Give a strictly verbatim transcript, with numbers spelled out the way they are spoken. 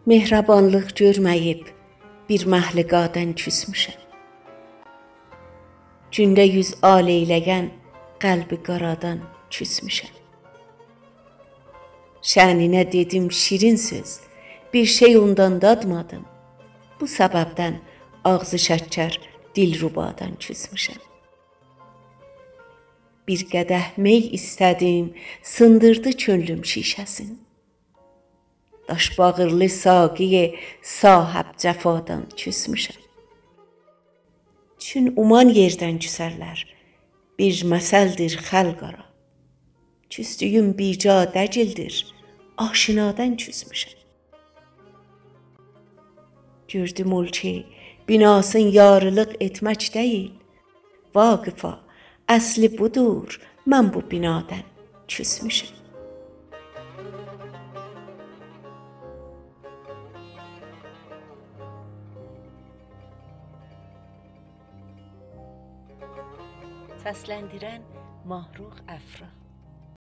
مهربانلیق گؤرمه‌ییب بیر محلقادان کوسموشم. گونده یوز آل ائیله‌ین قلبی قارادان کوسموشم. شأنینه دئدیم شیرین سؤز، بیر شئی اوندان دادمادیم. بو سببدن آغزی شکر، دلربادان کوسموشم. بیر قدح می ایسته‌دیم، سیندیردی کؤنلوم شیشه‌سین. داش باغیرلی ساقی صاحب جفادان کوسموشم. چون اومان یئردن کوسرلر، بیر مثلدیر خلق آرا. کوسدویوم بیجا دگیلدیر، آشنادان کوسموشم. گؤردوم اول کی، بناسین یارلیق ائتمک دئییل، واقفا، اصلی بودور، من بو بنادان کوسموشم. سسلندیرن ماهرخ افرا.